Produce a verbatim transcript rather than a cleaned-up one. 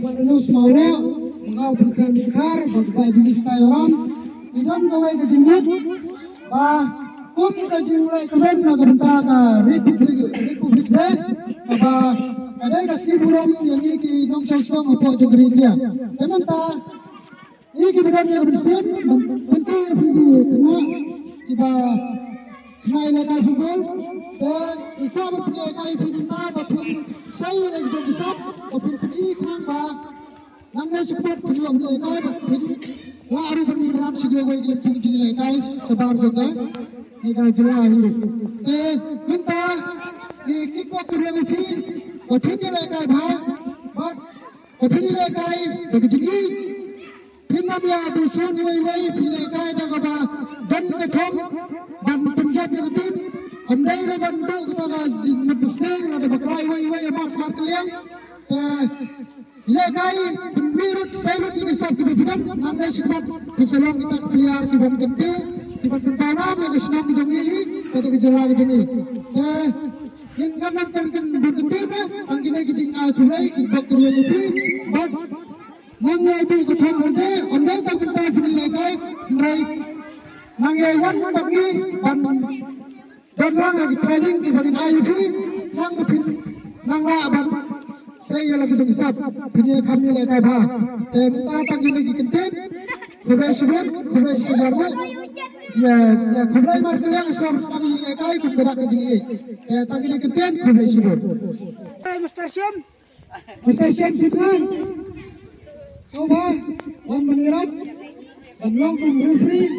Ba nus mawro, nga u Pyrkhat Dkhar, ba ka jingis ka yoram. Idam kawei ka jingmut ba kum ka jingleh kmen na ka bynta ka Republic, Republic Day, ba ka dei ka sngi burom ïa ngi ki nongshong shnong hapoh jong ka ri India. Te mynta ngi ki ba don ïa ka mynsiem ban pynti ïa phi ki khynnah kiba khynnah ïalehkai football. Te ngi kwah ban pynlehkai ïa phi mynta ba phin sei ïa la ki jong ki sap, ba phin pyni khnang ba nangne shakhmat phin ïoh ban lehkai ba phin lah ruh ban ïarap sha kiwei ki lympung jingïalehkai shabar jong ka, ne ka jylla hi ruh. Te mynta ngi kyrpad kyrpad ïa phi ba phin ïalehkai bha bad ba phin ïalehkai da ka jingïeit. Phin ym ïa buh sun iwei iwei, phin lehkai da kaba don ka thong ban pynjot ïa ka team. Ym dei ruh ban buh kata ka jingmut mynsngew lada ba khlaiñ iwei iwei ïa map markylliang. Te lehkai pynmih ruh, sei ruh ïa ki sap kiba phi don, nangne shakhmat phin sa long kita ki player kiban kyntiew, kiban pynpaw nam ïa ka shnong ka jong ngi hi bad ïa ka jylla ka jong ngi. Te ngin, ngan ym kyrmen ban kyntiew, tang kine ki jingai khublei, ki bok kyrmen ïa phi bad nang ïa buh ka thong hangta, ym dei tang mynta phin lehkai, hynrei nang ïa wan bad ngi ban don lang ha ki training kiba ngin ai ïa phi, nang ba phin nang lah ban sei ïa la ki jong ki sap, phin ïa kham ïalehkai bha. Te mynta tang kine ki kyntien, khublei shibun, khublei shibun. Ïa, ïa khublei markylliang shuwa ba tang ïalehkai kum ka dak ka jingïeit. Te tang kine ki kyntien, khublei shibun. Hey, Mister Shem. Mister Shem Sitngai. Sngewbha wan ban ïarap ban long kum referee.